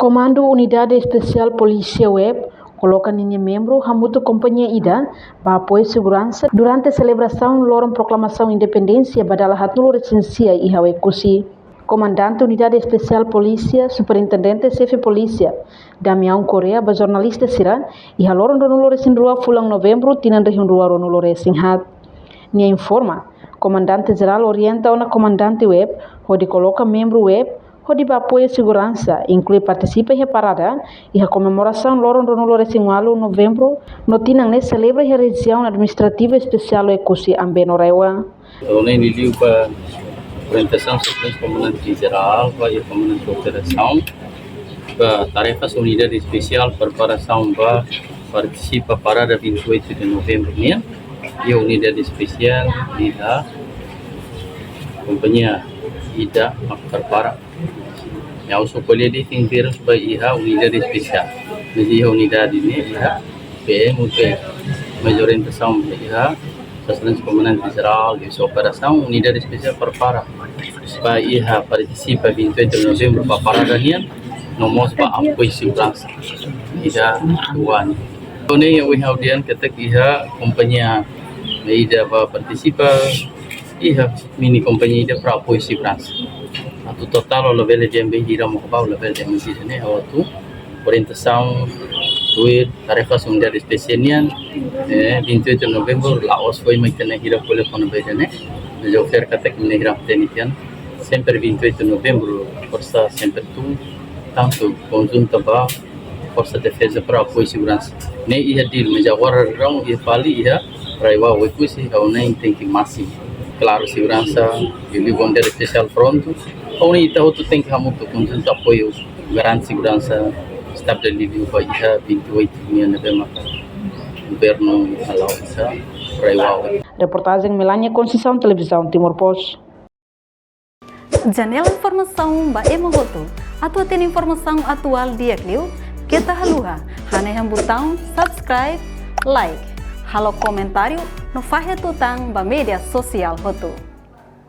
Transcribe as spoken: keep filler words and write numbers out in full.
Komandu Unidade Espesiál Polísia Webb koloka ninia membru hamutuk kompañia ida ba apoiu seguransa durante selebrasaun loron proklamasaun independénsia ba dala haatnulu resin sia iha Oekusi. Komandante Unidade Espesiál Polísia, Superintendente Xefe Polísia, Damião Correia, ba jornalista sira iha loron ruanulu resin rua fulan Novembru tinan rihun rua ruanulu resin haat. Nia informa, Komandante Jerál orienta ona Komandante Webb hodi koloka membru Webb hodi ba apoiu seguransa, inklui partisipa iha parada iha komemorasaun loron ruanulu resin ualu Novembru no tinan ne'e selebra iha Rejiaun Administrativa Espesiál Oekusi Ambeno RAEOA. Ha'u hanoin liuliu ba orientasaun Sua Exelénsia Komandante Jerál, ba iha Komandante Operasaun, ba tarefas Unidade Espesiál preparasaun ba partisipa parada vinte e oito de Novembro nian. Iha Unidade Espesiál, iha kompañia ida mak prepara. Ha'u só ko'alia de'it terus ba iha Unidade Espesiál. Mas iha unidade ne'e iha P M, P M. Mas orientasaun ba iha Sua Exelénsia Komandante Jerál, iha Sua Operasaun, Unidade Espesiál prepara ba iha partisipa vinte e oito de Novembro ba parada nian, no mós ba apoiu seguransa iha rua ne'e. Ha'u hanoin, ha'u hanoin katak iha kompañia ida ba partisipa, iha mini kompañia ida para apoiu seguransa. Atu totál labele dehan be hira mak ba, labele dehan mentira ne'e, ha'u atu orientasaun tuir tarefas Unidade Espesiál nian, eh, vinte e oito de Novembro, la'ós foin mai ita-nia hira ko'alia kona-ba ida-ne'e, mas ha'u fiar katak ita-nia hira hatene tiha ona, sempre vinte e oito de Novembro, forsa sempre tun, tantu konjunta ba Forsa Defeza para apoiu seguransa. Ne'e iha Dili, mas agora rau iha fali iha RAEOA Oekusi, ha'u hanoin tenke másimu. Klaru, seguransa, liuliu Unidade Espesiál prontu. Ha'u hanoin ita hotu tenke hamutuk konjunta apoiu garante seguransa, estabilidade ba iha vinte e oito nian ne'ebé maka governu hala'o iha RAEOA. Reportajen Melania Conceição, Televizaun Timor Post. Janela informasaun ba ema hotu. Atu hatene informasaun atuál di'ak liu, keta haluha hanehan butaun subscribe, like, halo komentáriu no fahe tutan ba média sosiál hotu.